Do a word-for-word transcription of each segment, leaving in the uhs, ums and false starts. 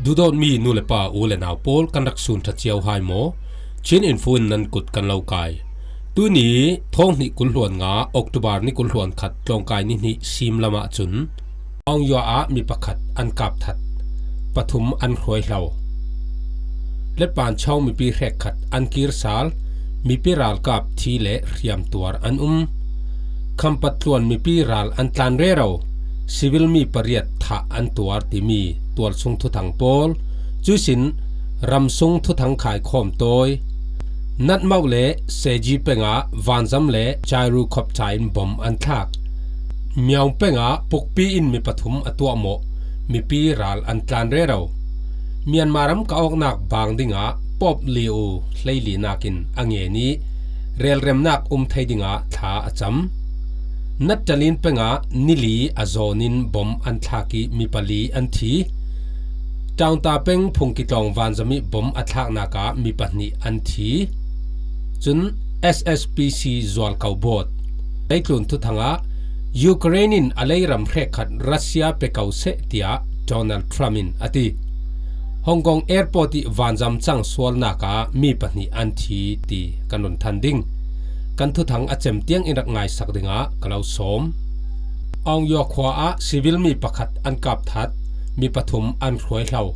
Duhdawtmi nu le pa, u le nau pawl, kan rak sun ṭha cio hai maw? Chin Info in nan kut kan lo kai. Tuni thawng hnih kul hluan nga, October ni kul hluan khat, tlawngkai ni hnih sim lamah cun Aung Yua ah mi pakhat an kap that, pathum an hruai hlo. Letpanchawng mipi hrekkhat an kir sal, mipi ralkap thi le hriam tuar an um. Khampat tluan mipi ral an tlan rero, civil mi pariat thah an tuar timi tualchung thuthang pawl, cuisin ramsung thuthang khaikhawm tawi. Natmauh le Seji pengah vanzam le gyrocopter in bom an thlak. Myaung pengah pukpi in mi pathum a tuahmawh, mipi ral an tlan rero. Myanmar ram ka awknak bang dingah Pope Leo hleili nakin a ngen ih relremnak um thei dingah thla a cam. Nattalin pengah nili a zawnin bom an thlak ih mi pali an thi. Taungta peng Phungkitlawng vanzam ih bom a thlaknak ah mi pahnih an thi. Cun S S P C zualko bawt. Leitlun thuthangah Ukraine in a leiram hrekkhat Russia pe ko seh, tiah Donald Trump in a ti. Hong Kong airport ih vanzam cang sualnak ah mi pahnih an thi ti kan run than ding. Kan thuthang a cem tiang in rak ngaisak dingah ka lo sawm. Aung Yua khua ah civil mi pakhat an kap that, mi pathum an hruai hlo.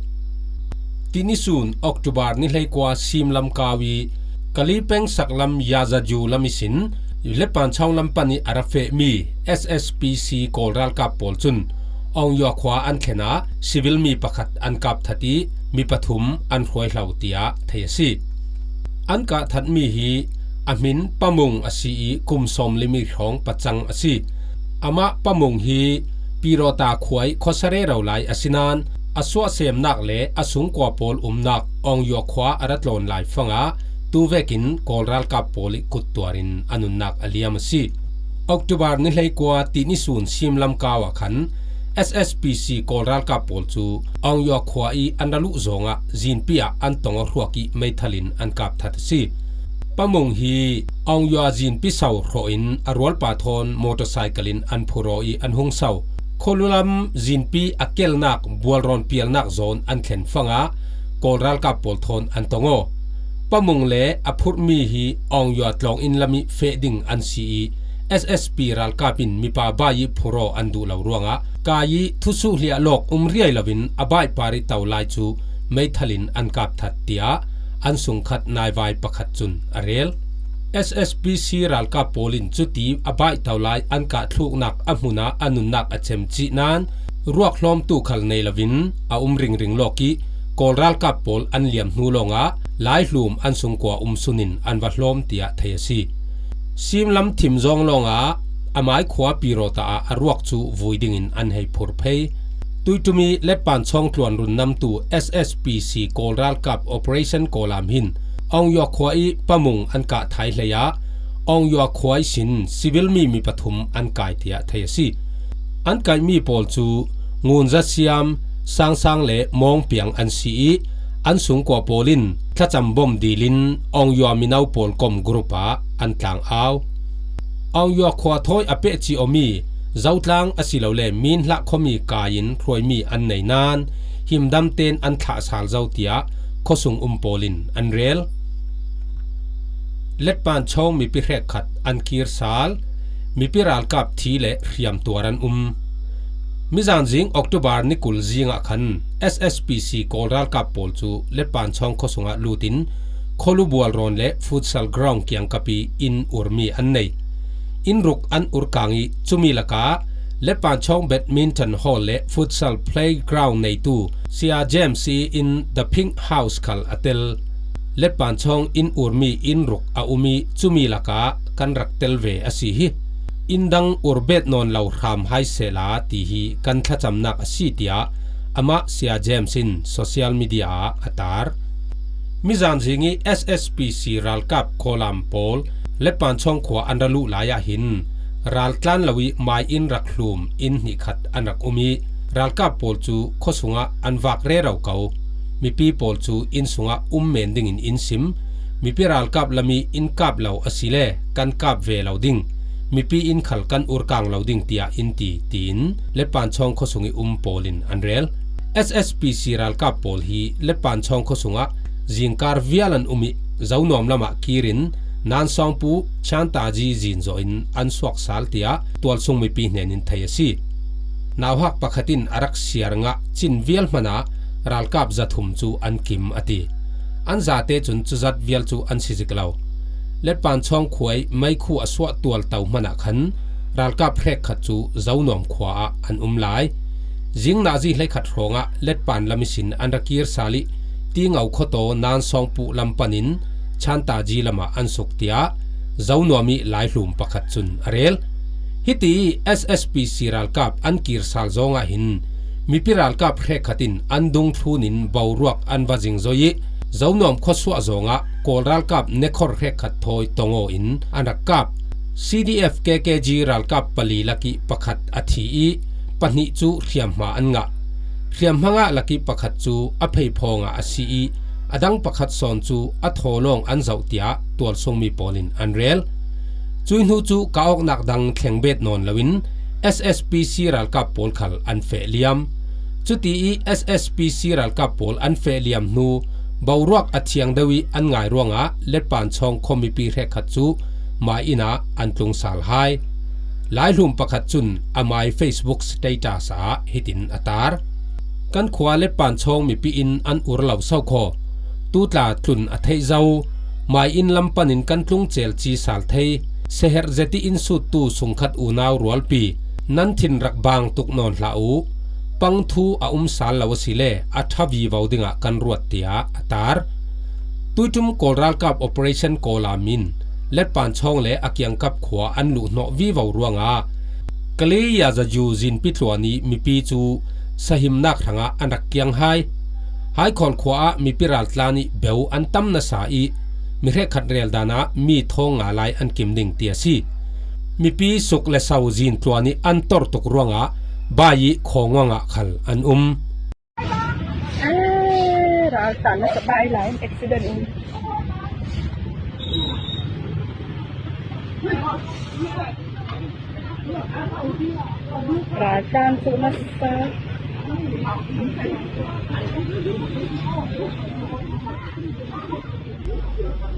Tini sun October ni hleikua sim lam kau ih Kali peng saklam Yazaju lam ihsin Letpanchawng lam pan ih a ra fehmi S S P C Kawl ralkap pawl cun Aung Yua khua an thlen ah civil mi pakhat an kap that ih mi pathum an hruai hlo, tiah thei a si. An kah thatmi hi a hmin Pa Mung a si ih kum sawmli mi hrawng pacang a si. Amah Pa Mung hi Pirota khua ih khuasa rero lai a si nain a suahsemnak le a sungkua pawl umnak Aung Yua khua a ra tlawn lai fangah tu vekin Kawl ralkap pawl ih kuttuar in a nunnak a liam a si. October ni hleikua tini sun sim lam kau ah khan S S P C Kawl ralkap pawl cu Aung Yua khua ih an ra luh zawngah zinpi ah an tong aw hruak ih meithal in an kap that a si. Pa Mung hi Aung Yua zinpi so hrawh in a rualpa thawn motorcycle in an phur aw ih an hung so. Khualulam zinpi a kelnak bualrawn pialnak zawn an thlen fangah Kawl ralkap pawl thawn an tong aw. Pa Mung le a phurhmi hi Aung Yua tlawng inn lam ih feh ding an si ih S S P ralkap in mipa bai ih phur aw an duh lo ruangah kai ih thusuhhliah lawk um riai loin a baih par ih to lai cu meithal in an kap that, tiah an sungkhat naivai pakhat cun a rel. S S P C ralkap pawl in cuti a baih to lai an kah thluknak a hmun ah a nunnak a cem cih nain ruak hlawmtu khal nei loin a um ringring lawk ih Kawl ralkap pawl an liam hnu lawngah laihlum an sungkua um sunin an va hlawm, tiah thei a si. Simlam thim zawng lawngah a mai khua Pirota ah a ruak cu vui dingin an hei phur phei. Tuiṭum ih Letpanchawng tluan run namtu S S P C Kawl ralkap Operation Kawlam hin Aung Yua khua ih Pa Mung an kah thai hleiah Aung Yua khua ihsin civil mi mi pathum an kai, tiah thei a si. An kaihmi pawl cu Ngun Za Siam, Sang Sang le Mawng Piang an si ih an sungkua pawl in thlacam bom dilin Aung Yua mino pawl kom group ah an tlang au. Aung Yua khua thawi a pehci awmi Zotlang asilole Minhlah khuami kai in hruaimi an nei nain himdam tein an thlah sal zo, tiah khuasung um pawl in an rel. Letpanchawng mipi hrekkhat an kir sal, mipi ralkap thi le hriam tuar an um. Mizan zing October ni kul zingah khan S S P C Kawl ralkap pawl cu Letpanchawng khuasungah lutin khualu bualrawn le futsal ground kiangkap ih inn urmi an nei. Inn ruk an urkang ih cumi lakah Letpanchawng badminton hall le futsal playground neitu Sia James ih inn The Pink House khal a tel. Letpanchawng inn urmi inn ruk a um ih cumi lakah kan rak tel ve a si hi. Inn dang urbet nawn lo hram hai sehla ti hi kan thlacamnak a si, tiah amah Sia James in social media ah a tar. Mizan zing ih S S P C ralkap Kawlam pawl Letpanchawng khua an ra luh lai ah hin ral tlan lo ih mai in rak hlum inn hnih khat an rak um ih ralkap pawl cu khuasungah an vak rero ko. Mipi pawl cu inn sungah um men dingin in sim. Mipi ralkap lam ih in kap lo asile kan kap ve lo ding. Mipi inn khal kan urkang lo ding, tiah in ti, tiin Letpanchawng khuasung ih um pawl in an rel. S S P C ralkap pawl hi Letpanchawng khuasungah zingkar vial an um ih, Zonuam lamah kirin Nansawngpu Chantaji zin zawhin an suaksal, tiah tualsung mipi hnenin thei a si. Nauhak pakhat in a rak siar ngah cin vial hmanah ralkap zathum cu an kim a ti. An zate cun cuzat vial cu an si zik lo. Letpanchawng khua ih meikhu a suah tualto hmanah khan ralkap hrekkhat cu Zonuam khua ah an um lai. Zing nazi hleikhat hrawngah Letpan lam ihsin an ra kir sal ih, Tingo khuataw Nansawngpu lam panin Chantaji lamah an suk, tiah Zonuam ih laihlum pakhat cun a rel. Hiti ih S S P C ralkap an kir sal zawngah hin mipi ralkap hrekkhat in an dungthlun in boruak an va zingzoi ih, Zonuam khuasuah zawngah Kawl ralkap nekhor hrekkhat thawi tong aw in an rak kap. C D F K K G ralkap pali lakih pakhat a thi ih, pahnih cu hriamhma an ngah. Hriamhma ngah lakih pakhat cu a pheiphawng ah a si ih, a dang pakhat sawn cu a thawlawng an zoh, tiah tualsungmi pawl in an rel. Cuih hnu cu kah awknak dang thleng bet nawn loin S S P C ralkap pawl khal an feh liam. Cuti ih S S P C ralkap pawl an feh liam hnu boruak a thiang deuh ih an ngai ruangah Letpanchawng khuamipi hrekkhat cu mai inn ah an tlung sal hai. Laihlum pakhat cun amai Facebook status ah hitin a tar: Kan khua Letpanchawng mipi in an ur lo sokhaw. Tutla tlun a theih zo. Mai inn lam panin kan tlung celci sal thei. Seherh zet ih in suttu sungkhat unau rualpi, nan thin rak bang tuk nawn hlah uh. Pang thu a um sal lo asile a ṭha vivo dingah kan ruat, tiah a tar. Tuiṭum Kawl ralkap Operation Kawlam in Letpanchawng le a kiangkap khua an luhhnawh vivo ruangah Kali Yazaju zinpi tluan ih mipi cu sahimnak hrangah an rak kiang hai. Haikhawl khua ah mipi raltlan ih beu an tam nasa ih, mi hrekkhat rel dan ah mi thawng nga lai an kim ding, ti a si. Mipi suk le so zin tluan ih an tor tuk ruangah bai ih khawngawng ah khal an um. Eh, raltlan nasa bai lai in accident in. Raltlan cu nasa.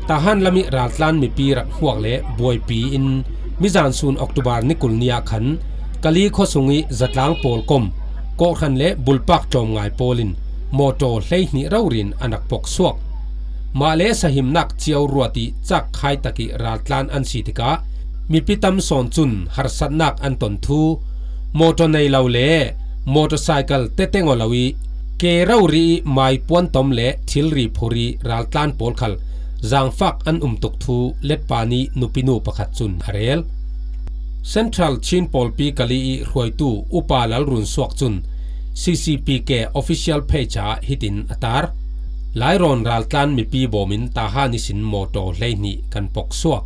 Tahan lam ih raltlan mipi rak hmuak le buaipi in mizan sun October ni kul ni ah khan Kali khuasung ih zatlang pawlkom, kawhhran le bulpak tlawmngai pawl in mawtaw hleihnih rori in an rak poksuak. Mah le sahimnak cio ruat ih cakkhai tak ih raltlan an si tikah mipi tam sawn cun harsatnak an ton thu, mawtaw nei lo le motorcycle teteng aw lo ih ke rori ih mai puan tom le thilri phur ih raltlan pawl khal zangfak an um tuk thu Letpan ih nupinu pakhat cun a rel. Central Chin pawlpi Kali ih hruaitu Upa Lalrun Suak cun C C P K official page ah hitin a tar: Lairawn raltlan mipi bawm in Tahan ihsin mawtaw hleihnih kan poksuak.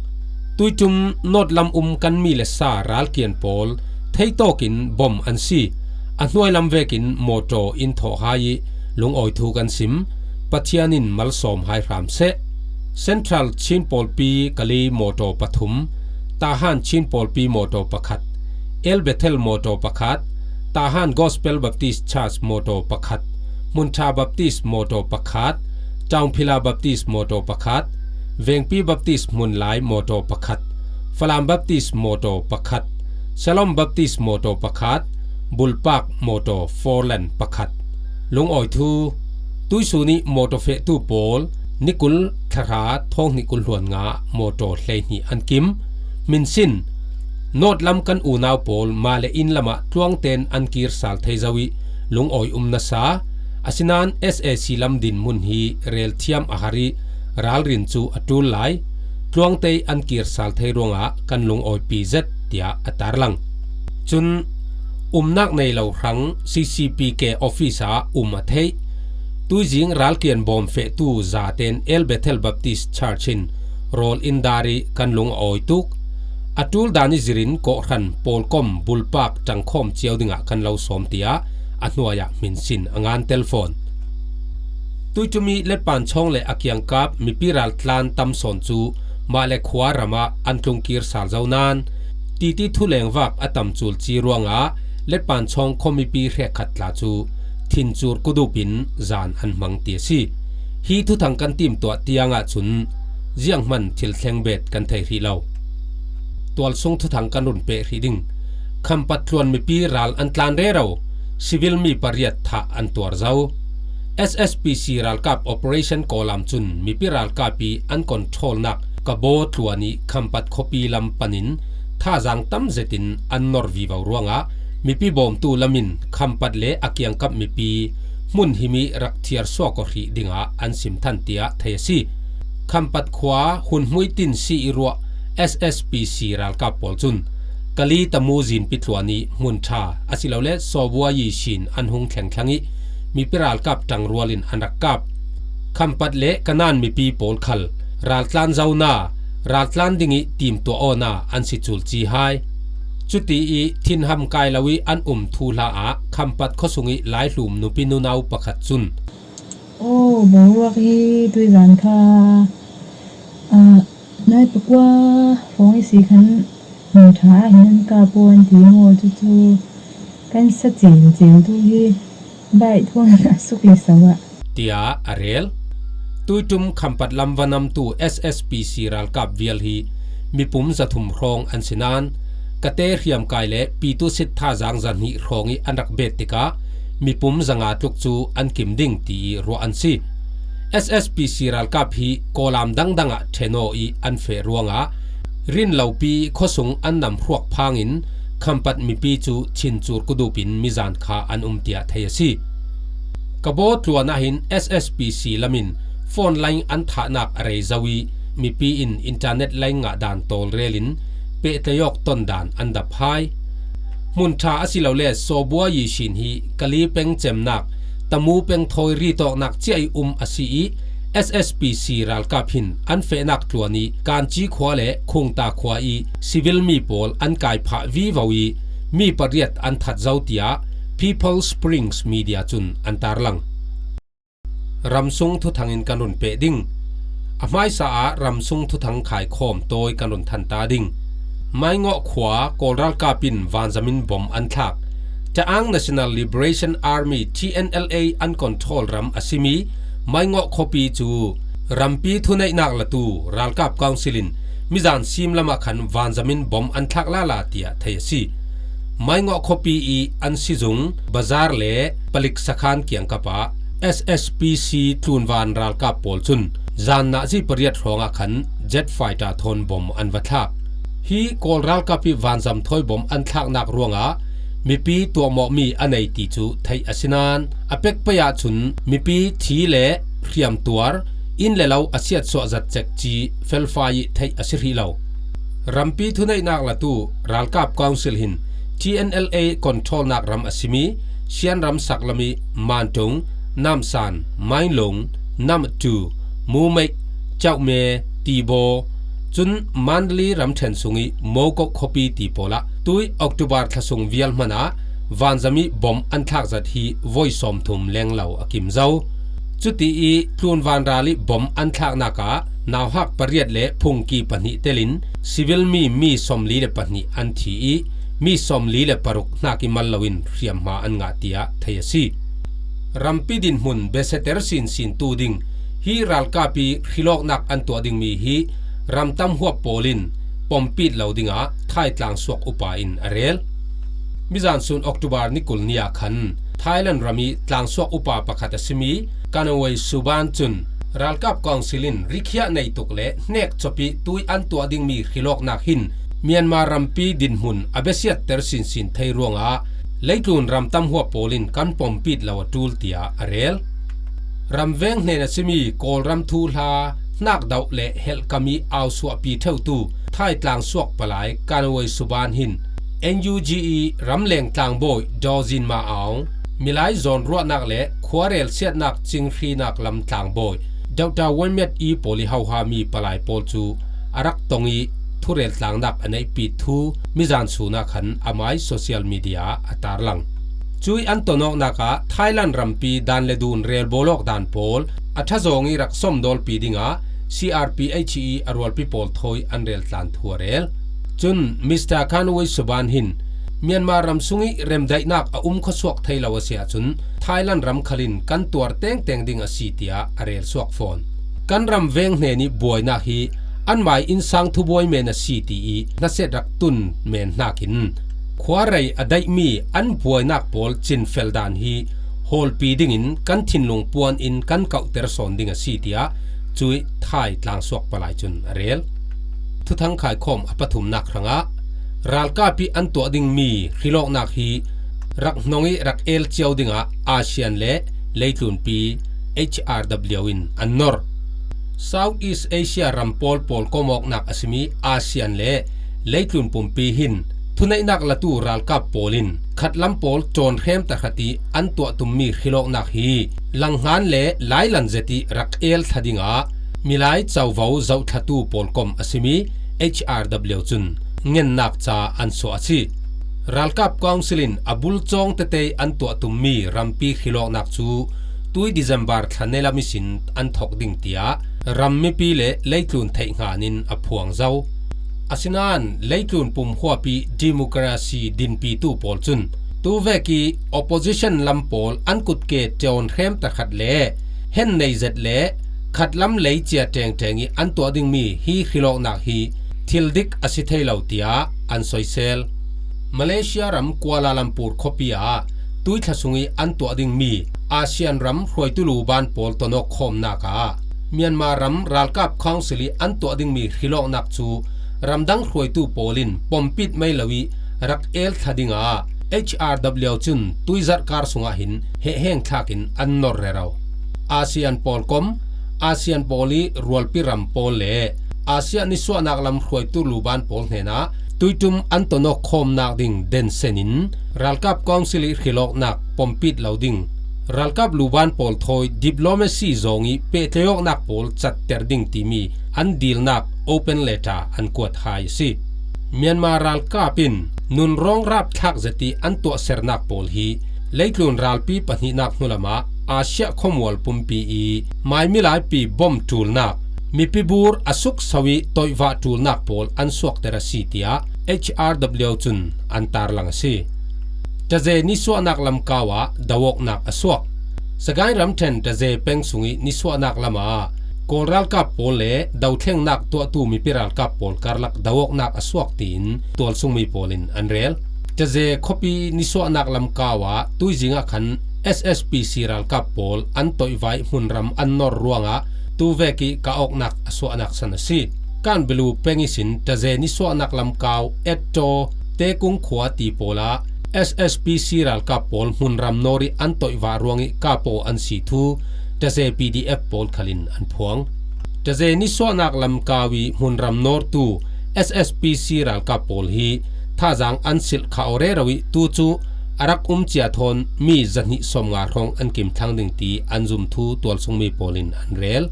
Tuiṭum North lam um kan mi le sa ralkian pawl theitawk in bawm an si. A hnuai lam vekin mawtaw in thawh hai ih lungawi thu kan sim. Pathian in malsawm hai hram seh. Central Chin pawlpi Kali mawtaw pathum, Tahan Chin pawlpi mawtaw pakhat, El Bethel mawtaw pakhat, Tahan Gospel Baptist Church mawtaw pakhat, Hmunṭha Baptist mawtaw pakhat, Taungphila Baptist mawtaw pakhat, Vengpi Baptist Hmunlai mawtaw pakhat, Falam Baptist mawtaw pakhat, Shalom Baptist mawtaw pakhat, Bulpak mawtaw four lane pakhat. Lungawi thu: Tuihsun ih mawtaw fehtu pawl ni kul thla hra thawng hnih kul hluan nga mawtaw hleihnih an kim. Hminsin: North lam kan unau pawl mah le inn lamah tluangten an kir sal thei zo ih lungawi um nasa. Asinain S A C lam dinhmun hi rel thiam a har ih ralrin cu a ṭul lai. Tluangte ih an kir sal thei ruangah kan lungawipih zet, tiah a tarlang. Cun umnak nei lo hrang C C P K office ah um a theih. Tuizing ralkian bawm fehtu zaten El Bethel Baptist Church in rawl in dar ih kan lung a awi tuk. A ṭul dan ih zirin kawhhran, pawlkom, bulpak ṭangkhawm cio dingah kan lo sawm, tiah a hnuai ah hminsin a ngan tel fawn. Tuiṭum ih Letpanchawng le a kiangkap mipi raltlan tam sawn cu mah le khua ram ah an tlung kir sal zo nain, titi thulengvak a tam culci ruangah Letpanchawng khuamipi hrekkhat tla cu T Thinchur kudup in zan an hmang ti a si. Hi thuthang kan timtuah tiang ahcun zianghman thil thleng bet kan thei hrih lo. Tualsung thuthang kan run peh hrih ding. Khampat tluan mipi ral an tlan rero, civil mi pariat thah an tuar zo. S S P C ralkap Operation Kawlam cun mipi ralkap i an controlnak Kabaw tluan i Khampat khuapi lam panin thazang tam zetin an nor vivo ruangah mipi bawmtu lamin Khampat le a kiangkap mipi hmun himi rak thiar suak aw hrih dingah an sim than tiah thei a si. Khampat khua Hun Hmui Tin si i ruah S S P C ralkap pawl cun Kali Tamu Zinpi tluan i hmun ṭha asilole Sawbua Yi Shin an hung thleng thlang i mipi ralkap ṭangrual in an rak kap. Khampat le Kanan mipi pawl khal raltlan zona, raltlan ding i timtuah awna an si cul ci hai. Cuti i thinham kai lo i an um thuhla ah Khampat khuasung i Laihlum nupi nunau pakhat cun, Aw, boruak hi tuizan kha, ah, nai pakua fawng i si khan hmun ṭha ah hin an kap aw an ti maw, cucu kan sa cil cil tu hi baih thuan a suk le so ah, tiah a rel. Tuiṭum Khampat lam vanamtu S S P C ralkap vial hi mipum zathum hrawng an si nain, Kate hriamkai le Pitu Sit thazang zahnih hrawng i an rak bet tikah mipum zanga tluk cu an kim ding ti i ruah an si. S S P C ralkap hi Kawlam dangdang ah ṭhen aw i an feh ruangah rinlopi khuasung an nam hruak phangin Khampat mipi cu Thinchur kudup in mizan kha an um tiah thei a si. Kabaw tluan ah hin S S P C lamin phone line an thahnak a rei zo i mipi in internet line ngah dan tawlrel in pehtlaih awk ton dan an dap hai. Hmun ṭha asilole Sawbua Yi Shin hi Kali peng cemnak, Tamu peng thawi ritawknak ciah i um a si i S S P C ralkap hin an fehnak tluan i Kanci khua le Khungta khua i civil mi pawl an kai phah vivo i mi pariat an that zo tiah People Springs Media cun an tarlang. Ramsung thuthang in kan run peh ding. A hmaisa ah ramsung thuthang khaikhawm tawi kan run than ta ding. Maingawh khua Kawl ralkap in vanzam in bom an thlak. Ta'ang National Liberation Army, T N L A, an control ram a simi Maingawh khuapi cu rampi thuneihnak latu ralkap council in mizan sim lamah khan vanzam in bom an thlak lala tiah thei a si. Maingawh khuapi i an sizung bazar le palik sakhan kiangkap ah S S P C tlunvan ralkap pawl cun zan nazi pariat hrawngah khan jet fighter thawn bom an va thlak. Hi Kawl ralkap i vanzam thawi bom an thlaknak ruangah mipi tuahmawhmi a nei ti cu theih a si nain a pek pei ahcun mipi thi le hriamtuar, inn le lo a siatsuah zat cek ci felfai i theih a si hrih lo. Rampi thuneihnak latu ralkap council hin T N L A controlnak ram a simi Shan ram saklam i Mantung, Namsan, Mainlung, Namtu, Mumeih, Chauhme, Tibaw, cun Mandalay ramṭhen sung i Mokok khuapi ti pawl ah tui October thla sung vial hmanh ah vanzam i bom an thlak zat hi voi sawmthum leng lo a kim zo. Cuti i tlunvan ral i bom an thlaknak ah nauhak pariat le phungki pahnih telin civil mi mi sawmli le pahnih an thi i mi sawmli le paruk hnak i mal loin hriamhma an ngah tiah thei a si. Rampi dinhmun biaceter sinsin tu ding hi ralkap i hrilawknak an tuah dingmi hi ramtam huap pawl in pompit lo dingah Thai tlangsuak upa in a rel. Mizan sun October ni kul ni ah khan Thailand ram i tlangsuak upa pakhat a simi Kanawei Suban cun ralkap council in rikhiah nei tuk le hnek cawp i tui an tuah dingmi hrilawknak hin Myanmar rampi dinhmun a biasiatter sinsin thei ruangah leitlun ramtam huap pawl in kan pompit lo a ṭul tiah a rel. Ramveng hnen a simi Kawlram thuhla hnakdoh le helhkam i ausuahpi ṭheutu Thai tlangsuak palai Kanawei Suban hin N U G i ramleng tlangbawi Dawzin Ma Aung, milai zawn ruahnak le khuarel siatnak cinghrinak lam tlangbawi Doctor Win Myat i pawl i hohami palai pawl cu a rak tong i thurel tlangnak a neihpi thu mizan sun ah khan amai social media ah a tarlang. Cui an tonawknak ah Thailand rampi dan le dun relbawlawk dan pawl a ṭhazawng i rak sawmdawlpi dingah C R P H i a rualpi pawl thawi an reltlan thu a rel. Cun Mister Kanawei Suban hin Myanmar ram sungih remdaihnak a um khuasuak thei lo a si ahcun Thailand ram khalin kan tuar tengteng ding a si, tiah a rel suak fawn. Kan ram veng hnenih buainak hi anmai innsang thubuai men a si ti ih hnaset rak tun men hnakin khuarei a daihmi an buainak pawl cinfel dan hi hawlpi dingin kan thinlung puan in kan kauhter sawn ding a si, tiah cuih Thai tlangsuak palai cun a rel. Thuthang khaikhawm a pathumnak hrangah ralkap ih an tuah dingmi hrilawknak hi rak hnong ih rak el cio dingah ASEAN le leitlunpi H R W in an nor. South East Asia ram pawl pawl kawmawknak a simi ASEAN le leitlun pumpi hin thuneihnak latu ralkap pawl in khatlam pawl cawnhrem tahratin an tuah tummi hrilawknak hi langhngan le lailan zet ih rak el thla dingah milai covo zohthlatu pawlkom a simi H R W cun ngennak ca an suah a si. Ralkap Council in a bulcawng tete an tuah tummi rampi hrilawknak cu tui December thla nelam ihsin an thok ding tiah ram mipi le leitlun theihhngan in a phuang zo. Asinain leitlun pumhuap ih democracy dinpitu pawl cun tuvek ih opposition lam pawl an kutke cawnhrem tahrat le hen nei zet le khatlam lei cia ṭengṭeng ih an tuah dingmi hi hrilawknak hi thil dik a si thei lo tiah an soisel. Malaysia ram Kuala Lumpur khuapi ah tuithla sungih an tuah dingmi ASEAN ram hruaitu luban pawl tonawk khawmnak ah Myanmar ram ralkap Council ih an tuah dingmi hrilawknak cu ramdang hruaitu pawl in pompit mei lo ih rak el thla dingah H R W cun tuizarh kar sungah hin hehheng thlakin an nor rero. ASEAN pawlkom, ASEAN pawl ih rualpi ram pawl le ASEAN nisuahnak lam hruaitu luban pawl hnenah tuiṭum an tonawk khawmnak ding densen in ralkap Council ih hrilawknak pompit lo ding, ralkap luban pawl thawi diplomacy zawng ih pehtlaih awknak pawl catter ding timi an dilnak open letter an kuat hai a si. Myanmar ralkap in nunrawng rapthlak zet ih an tuahsernak pawl hi leitlun ralpi pahnihnak hnulamah Asia khuamual pumpi ih mai milaipi bom ṭulnak, mipi bur a sukso ih toihvah ṭulnak pawl an suakter a si tiah H R W cun an tarlang a si. Taze nisuahnak lam kau ah do awknak a suak. Sagaing ramṭhen Taze peng sungih nisuahnak lamah Kawl ralkap pawl le dothlengnak tuahtu mipi ralkap pawl karlak do awknak a suak tiin tualsungmi pawl in an rel. Taze khuapi nisuahnak lam kau ah tuizing ah khan S S P C ralkap pawl an toihvah ih hmunram an nor ruangah tuvek ih kah awknak a suahnak san a si. Kanbalu peng ihsin Taze nisuahnak lam kau Etto, Tekung khua ti pawl ah S S P C ralkap pawl hmunram nor ih an toihvah ruangih kahpaw an si thu Taze P D F pawl khalin an phuang. Taze nisuahnak lam kau ih hmunram nortu S S P C ralkap pawl hi thazaang an silh khah aw rero ih tu cu a rak um cia thawn mi zahnih sawmnga hrawng an kim thlang ding ti an zum thu tualsungmi pawl in an rel.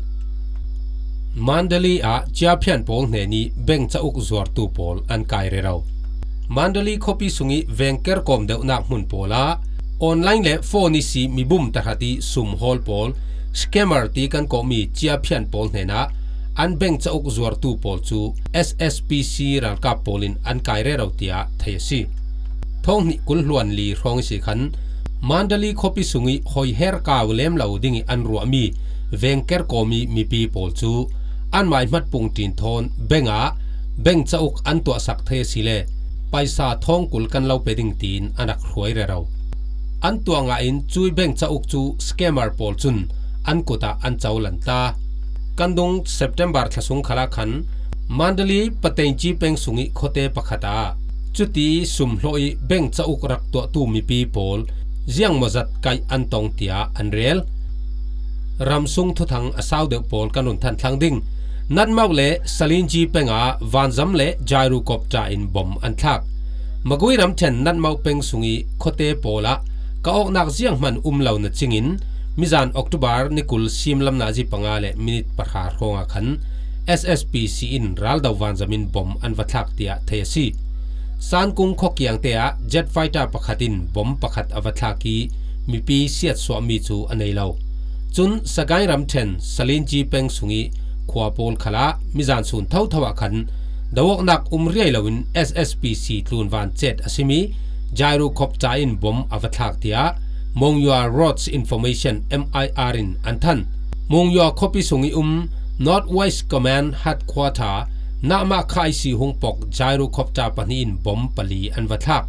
Mandalay ah ciaphian pawl hnen ih bank cauk zuartu pawl an kai rero. Mandalay khuapi sungih vengker kawm deuhnak hmun pawl ah online le phone ihsi mibum tahrat ih sum hawl pawl, scammer ti kan kawhmi ciaphian pawl hnenah an bank cauk zuartu pawl cu S S P C ralkap pawl in an kai rero tiah thei a si. Thawng hnih kul hluan li hrawng ihsi khan Mandalay khuapi sungih hoiher kau lem lo dingih an ruahmi vengker kawmi mipi pawl cu anmai hmatpung ṭin thawn bank ah bank cauk an tuahsak thei a si le paisa thawng kul kan lo pe ding tiin an rak hruai rero. An tuah ngah in cui bank cauk cu scammer pawl cun an kut ah an co lan ta. Kan dung September thla sung khalah khan Mandalay Patengci peng sungih khuate pakhat ah cuti sum hlawh ih bank cauk rak tuahtu mipi pawl ziangmawzat kaih an tong tiah an rel. Ramsung thuthang a sau deuh pawl kan run than thlang ding. Natmauh le Salinji peng ah vanzam le gyrocopter in bom an thlak. Magui ramṭhen Natmauh peng sungih khuate pawl ah kah awknak zianghman um lo na cingin mizan October ni kul sim lam nazi panga le minit pahra hrawngah khan S S P C in raldo vanzam in bom an va thlak tiah thei a si. Sankung khuakiangte ah jet fighter pakhat in bom pakhat a va thlak ih mipi siatsuahmi cu a nei lo. Cun Sagaing ramṭhen Salinji peng sungih khua pawl khalah mizan sun thotho ah khan do awknak um riai loin S S P C tlunvan cet a simi gyrocopter in bom a va thlak, tiah Monywa Roads Information, M I R, in an than. Monywa khuapi sung i um North West Command Headquarter Nahmah Khaisi hung pok gyrocopter pahnih in bom pali an va thlak.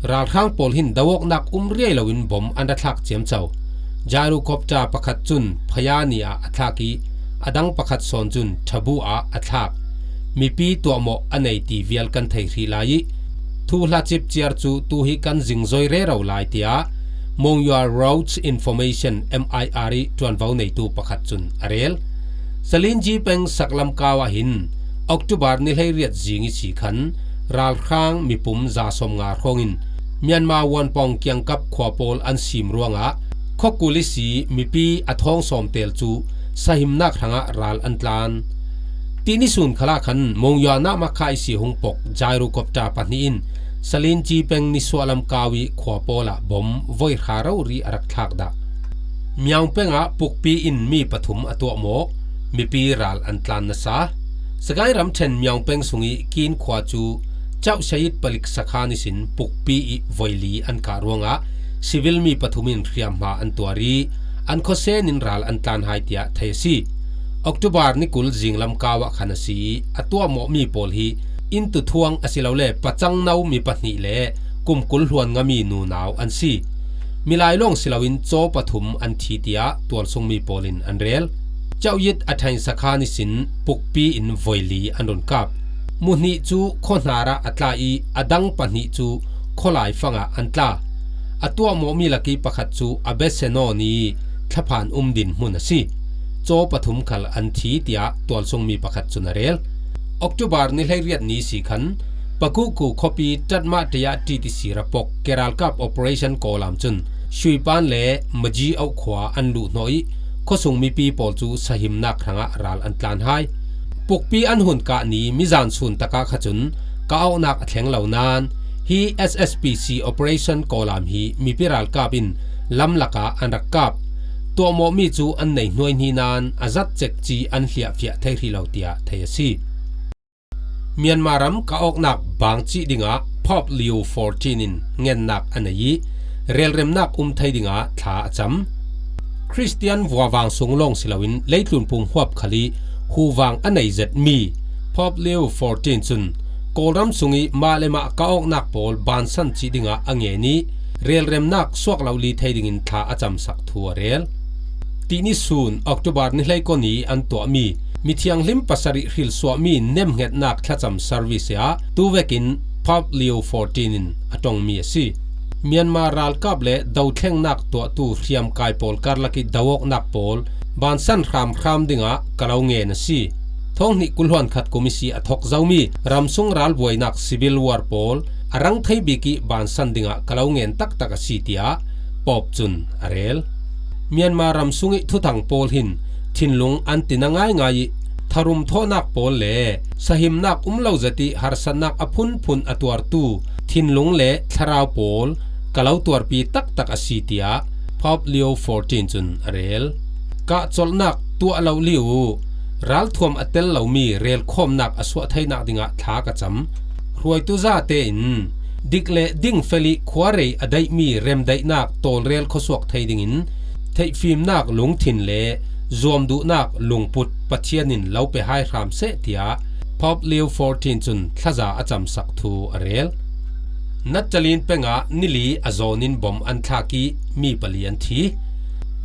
Ralhrang pawl hin doawknak um riai loin bom an ra thlak ciamco. Gyrocopter pakhat cun Phayani ah a thlak i a dang pakhat sawn cun Thabu ah a thlak. Mipi tuahmawh a nei ti vial kan thei hrih lai i thuhla cip ciar cu tu hi kan zingzoi rero lai, tiah Monywa Roads Information, M I R, i ṭuanvo neitu pakhat cun a rel. Salinji peng saklam kau ah hin October ni hleiriat zing i si khan ralhrang mipum za sawmnga hrawngin Myanmar Wanpong kiangkap khua pawl an sim ruangah khuakul i si mipi a thawng sawm tel cu sahimnak hrangah ral an tlan. Tini sun khalah khan Monywa Nahmah Khaisi hung pok gyrocopter pahnih in Salinji peng nisuahlam kau i khua pawl ah bom voi hra rori a rak thlak dah. Myaung peng ah pukpi in mi pathum a tuahmawh, mipi ral an tlan nasa. Sagaing ramṭhen Myaung peng sung i Kin khua cu Chauh Shayit palik sakhan ihsin pukpi i voili an kah ruangah civil mi pathum in hriamhma an tuar i an khuasen in ral an tlan hai, tiah thei a si. October ni kul zinglam kau ah khan a si i a tuahmawhmi pawl hi inntuthuang asilole pacangno mi pahnih le kum kul hluan ngami nunau an si. Milai lawng si loin caw pathum an thi, tiah tualsungmi pawl in an rel. Chauh Yit a ṭhain sakhan ihsin pukpi in voili an run kap. Muhnih cu khuahnar ah a tla i a dang pahnih cu khualai fangah an tla. A tuahmawhmi lak i pakhat cu a bese nawn i thlaphan um din hmun a si. Caw pathum khal an thi, tiah tualsungmi pakhat cun a rel. October ni hleiriat ni si khan Pakuku khuapi Ṭatmah ṭei ah T T C rapok keralkap operation kawlam cun Shuipan le Maji auh khua an luhhnawh i khuasung mipi pawl cu sahimnak hrangah ral an tlan hai. Pukpi an hun kah ni mizan sun takah kha cun ka auhnak a thleng lo nain hi S S P C operation kawlam hi mipi ralkap in lamlak ah an rak kap. Tuahmawhmi cu an nei hnuaihni nain a zat cekci an hliahfiah thei hrih lo, tiah thei a si. Myanmar ram ka awknak bang cih dingah Pope Leo fourteen in ngennak a nei i relremnak um thei dingah thla a cam. Khristian vuavang sung lawng si loin leitlun pum huap khal i huvang a nei zetmi Pope Leo fourteen cun Kawlram sung i mah le mah ka awknak pawl bansan cih dingah a ngen i relremnak suak lo li thei dingin thla a camsak thu a rel. Tini sun October ni hleikua ni an tuahmi mithianghlim pasarih hrilsuahmi nemhngetnak thlacam service ah tuvekin Pope Leo fourteen in a ṭongmi a si. Myanmar ralkap le dothlengnak tuahtu hriamkai pawl karlak i doawknak pawl bansan hramhram dingah ka lo ngen a si. Thawng hnih kul hluan khat kum i si a thok zomi ramsung ralbuainak civil war pawl a rang thei bik i bansan dingah ka lo ngen taktak a si, tiah Pope cun a rel. Myanmar ramsung i thuthang pawl hin thinlung an tina ngaingai i tharum thawhnak pawl le sahimnak um lo zet i harsatnak a phunphun a tuartu thinlung le thlarau pawl ka lo tuarpi taktak a si, tiah Pope Leo fourteen cun a rel. Kahcolhnak tuah lo li uh, ralthuam a tel lomi relkhawmnak a suah theinak dingah thla ka cam. Hruaitu zate in dik le dingfel i khuarei a daihmi remdaihnak tawlrel khuasuak thei dingin theihfimnak lungthin le zuamduhnak lungput Pathian in lo pe hai hram seh, tiah Pope Leo fourteen cun thlaza a camsak thu a rel. Natchalin peng ah nili a zawn in bom an thlak i mi pali an thi.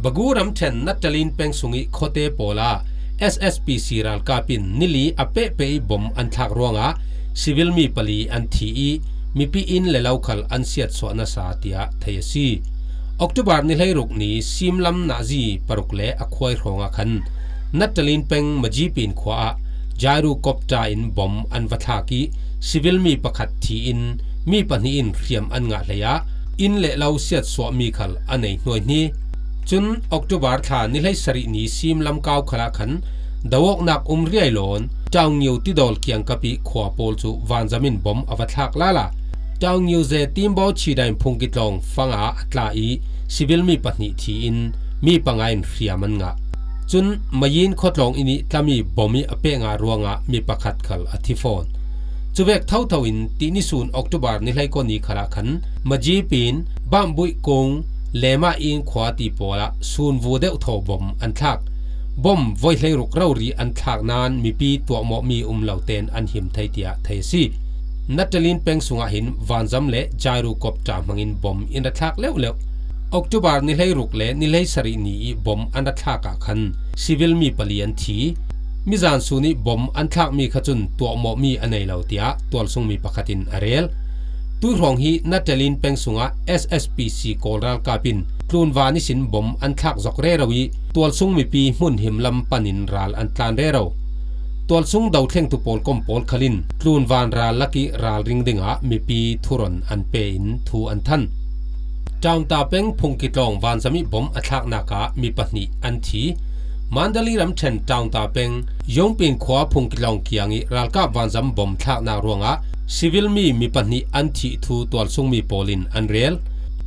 Bagu ramṭhen Natchalin peng sung i khuate pawl ah S S P C ralkap in nili a pehpeh i bom an thlak ruangah civil mi pali an thi i mipi inn le lo khal an siatsuah nasa, tiah thei a si. October ni hleiruk ni simlam nahzi paruk le a khuai hrawngah khan Natchalin peng Majipin khua ah gyrocopter in bom an va thlak i civil mi pakhat thi in mi pahnih in hriam an ngah hlei ah inn le lo siatsuahmi khal a nei hnuaihni. Cun October thla ni hleisarih ni simlam kau khalah khan doawknak um riai lawn Taungniu tidawl kiangkap i khua pawl cu vanzam in bom a va thlak lala. Taungniu ze Timbaw Chidain phungki tlawng fangah a tla i civil mi pahnih thi in mi panga in hriam an ngah. Cun Mayin khuatlawng inn i tlami bom i a peh ngah ruangah mi pakhat khal a thi fawn. Cuvek thotho in tihni sun October ni hleikua ni khalah khan Majipin, Bambuih kung, Lema Ing khua ti pawlah sunvu deuhthaw bom an thlak. Bom voi hleiruk rori an thlak nan mipi tuahmawhmi um lo ten an him thei tiah thei a si. Natalin peng sungah hin vanzam le gyrocopter hmangin bom in ra thlak leuhleuh. October ni hleiruk le ni hleisarih ni ih bom an ra thlak ah khan civil mi pali an thi. Mizan sun ih bom an thlakmi kha cun tuahmawhmi a nei lo tiah tualsungmi pakhat in a rel. Tuihrawng hi Natalin peng sungah S S P C Kawl ralkap in tlunvan ihsin bom an thlak zok rero ih tualsung mipi hmun himlam panin ral an tlan rero. Tualsung dothlengtu pawlkom pawl khalin tlunvan ral lakih ralring dingah mipi thuron an pe in thu an than. Taunta peng Phungkitlawng vanzam ih bom a thlaknak ah mi pahnih an thi. Mandalay ramṭhen Taunta peng Yongpin khua Phungkitlawng kiangih ralkap vanzam bom thlaknak ruangah civil mi mi pahnih an thih thu tualsungmi pawl in an rel.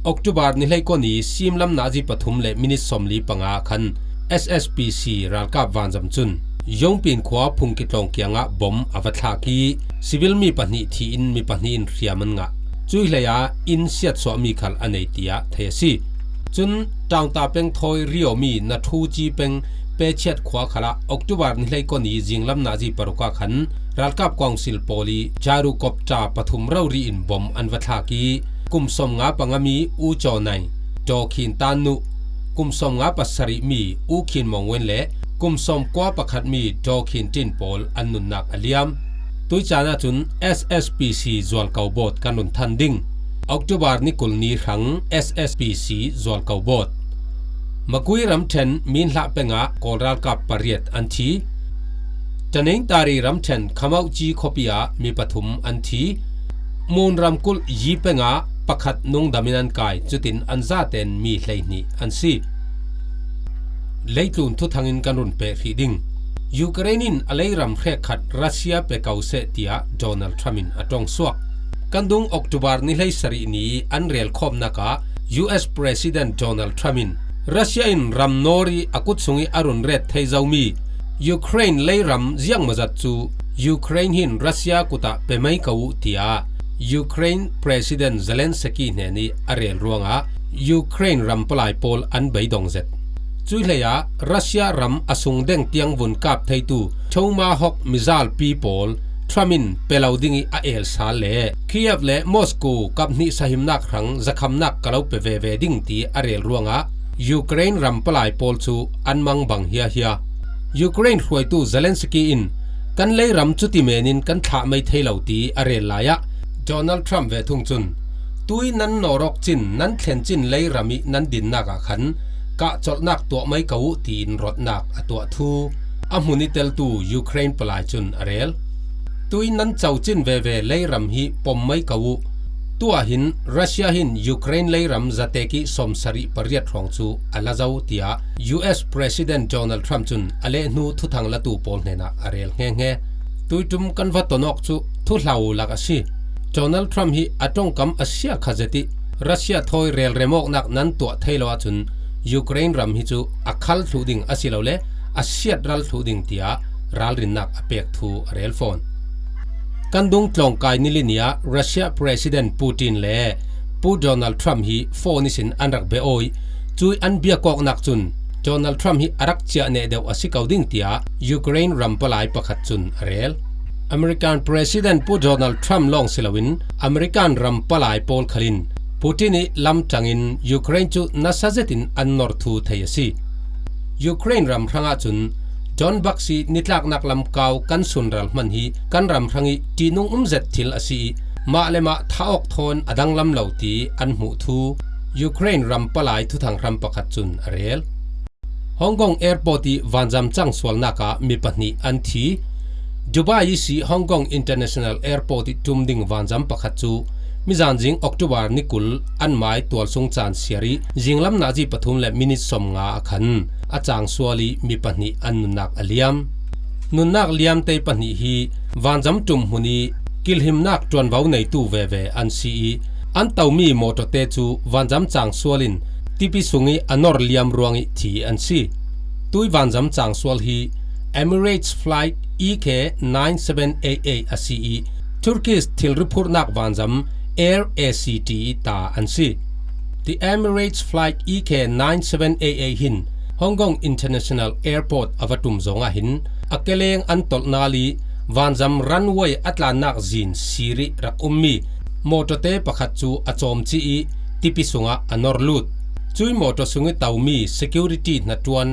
October ni hleikua ni simlam nazi pathum le minit sawmli panga khan S S P C ralkap vanzam cun Yongpin khua Phungkitlawng kiangah bom a va thlak ih civil mi pahnih thi in mi pahnih in hriam an ngah. Cuih hleiah inn siatsuahmi khal a nei tiah thei a si. Cun Taunta peng thawi Riomi Nathuci peng Pechiat khua khalah October ni hleikua ni zinglam nazi paruk ah khan ralkap council pawl ih gyrocopter pathum rori in bom an va thlak ih kum sawmnga pangami U Caw Nai, Daw Khin Tan Nu, kum sawmnga pasarih mi U Khin Mawng Wen le kum sawmkua pakhat mi Daw Khin Tin pawl an nunnak a liam. Tuicaan ahcun S S P C zualko bawt kan run than ding. October ni kul ni hrang S S P C zualko bawt. Magui ramṭhen Minhlah pengah Kawl ralkap pariat an thi. Tanengtari ramṭhen Khamauci khuapi ah mi pathum an thi. Mun ramkulh Yi pengah pakhat nungdamin an kai, cutin an zaten mi hleihnih an si. Leitlun thuthang in kan run peh hrih ding. Ukraine in a leiram hrekkhat Russia pe ko seh tiah Donald Trump in a ṭongsuak. Kan dung October ni hleisarih ni an relkhawmnak ah U S President Donald Trump in Russia in ram nawl ih a kut sungih a run ret thei zomi Ukraine leiram ziangmawzat cu Ukraine hin Russia kutah pe mai ko uh, tiah Ukraine President Zelensky hnenih a rel ruangah Ukraine ram palai pawl an beidong zet. Cuih hleiah Russia ram a sung deng tiang vun kap theitu Tomahawk mizalpi pawl Trump in pe lo dingih a el sal le Kiev le Moscow kap hnih sahimnak hrang zakhamnak ka lo pe veve ding ti a rel ruangah Ukraine ram palai pawl cu an mang bang hiahia. Ukraine hruaitu Zelensky in kan leiram cuti menin kan thlah mai thei lo ti a rel lai ah Donald Trump ve thung cun tui nan nawrawk cin nan thlen cin leiram ih nan dinnak ah khan kahcolhnak tuah mai ko uh tiin rawtnak a tuah thu a hmun ih teltu Ukraine palai cun a rel. Tui nan co cin veve leiram hi pom mai ko uh. Tuah hin Russia hin Ukraine leiram zatek ih sawmsarih pariat hrawng cu a la zo, tiah U S President Donald Trump cun a lehnu thuthang latu pawl hnenah a rel hngehnge. Tuiṭum kan va tonawk cu thuhlau lak a si. Donald Trump hi a ṭongkam a sia kha zet ih Russia thawi relrem awknak nan tuah thei lo ahcun Ukraine ram hi cu a khal thluh ding asilole a siatral thluh ding tiah ralrinnak a pek thu a rel fawn. Kan dung tlawngkai ni li ni ah Russia President Putin le Pu Donald Trump hi phone ihsin an rak be aw ih cuih an biak awknak cun Donald Trump hi a rak ciah neh deuh a si ko ding tiah Ukraine ram palai pakhat cun a rel. American President Pu Donald Trump lawng si loin American ram palai pawl khalin Putin ih lamṭangin Ukraine cu nasa zetin an nor thu thei a si. Ukraine ram hrangah cun Donbas ih nitlaknak lam kau kan sunral hman hi kan ram hrangih ṭihnung um zet thil a si ih mah le mah thah awk thawn a danglam lo ti an hmuh thu Ukraine ram palai thuthang hram pakhat cun a rel. Hong Kong Airport ih vanzam cangsualnak ah mi pahnih an thi. Dubai ihsi Hong Kong International Airport ih ṭum ding vanzam pakhat cu mizan zing October ni kul an mai tualsung caan siar ih zinglam nazi pathum le minit sawmnga ah khan a cangsual ih mi pahnih an nunnak a liam. Nunnak liamte pahnih hi vanzam ṭum hmun ih kilhimnak ṭuanvo neitu veve an si ih an tomi mawṭawte cu vanzam cangsual in tipi sungih a nor liam ruangih thi an si. Tui vanzam cangsual hi Emirates Flight E K nine seven eight eight a si ih Turkish thilri phurhnak vanzam Air A C T ta an si. The Emirates Flight E K nine seven eight eight hin Hong Kong International Airport a va ṭum zawngah hin a keleng an tolh nal ih vanzam runway a tlannak zin sirih rak ummi mawṭawte pakhat cu a cawmcih ih tipi sungah a nor lut. Cuih mawṭaw sungih tomi security hnaṭuan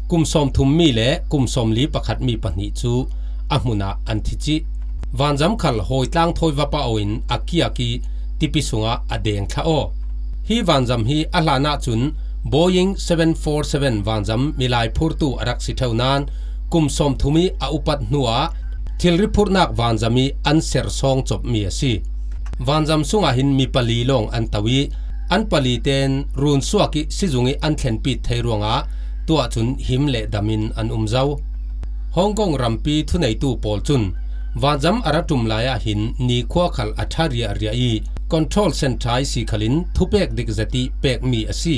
kum sawmthum mi le kum sawmli pakhat mi pahnih cu a hmunah an thi cih. Vanzam khal hawitlang thawi va pah aw in a kiak ih tipi sungah a deng thlah aw. Hi vanzam hi a hlanah cun Boeing seven four seven vanzam milai phurtu a rak si ṭheu nain kum sawmthum ih a upat hnuah thilri phurhnak vanzam ih an ser sawng copmi a si. Vanzam sungah hin mi pali lawng an to ih an pali tein runsuak ih sizung ih an thlenpit thei ruangah tuah cun him le dam in an um zo. Hong Kong rampi thuneitu pawl cun vanzam a ra ṭum lai ah hin nikhua khal a ṭha riahriah ih control centre ih si khalin thupek dik zet ih pekmi a si.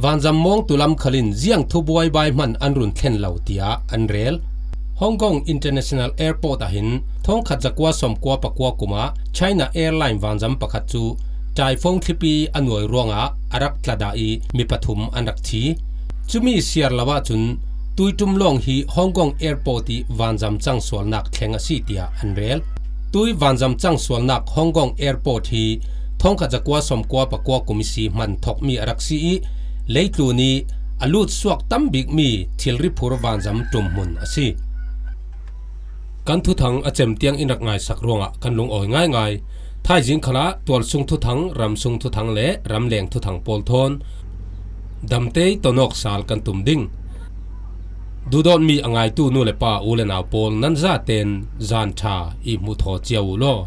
Vanzam mawngtu lam khalin ziang thubuai bai hman an run thlen lo tiah an rel. Hong Kong International Airport ah hin thawngkhat zakua sawmkua pakua kum ah China Airline vanzam pakhat cu typhoon thlipi a nuai ruangah a rak tla dah ih mi pathum an rak thi. Cumi siar lo ahcun tuiṭum lawng hi Hong Kong Airport ih vanzam cang sualnak thleng a si tiah an rel. Tui vanzam cang sualnak Hong Kong Airport hi thawngkhat zakua sawmkua pakua kum ihsi hman thokmi a rak si ih leitlun ih a lut suak tam bikmi thilri phur vanzam ṭumhmun a si. Kan thuthang a cem tiang in rak ngaisak ruangah kan lungawi ngaingai. Thaizing khalah tualsung thuthang, ramsung thuthang le ramleng thuthang pawl thawn damtei tonawk sal kan tum ding. Duhdawtmi a ngaitu nu le pa, u le nau pawl, nan zaten zan ṭha ih hmuh thaw cio uh law.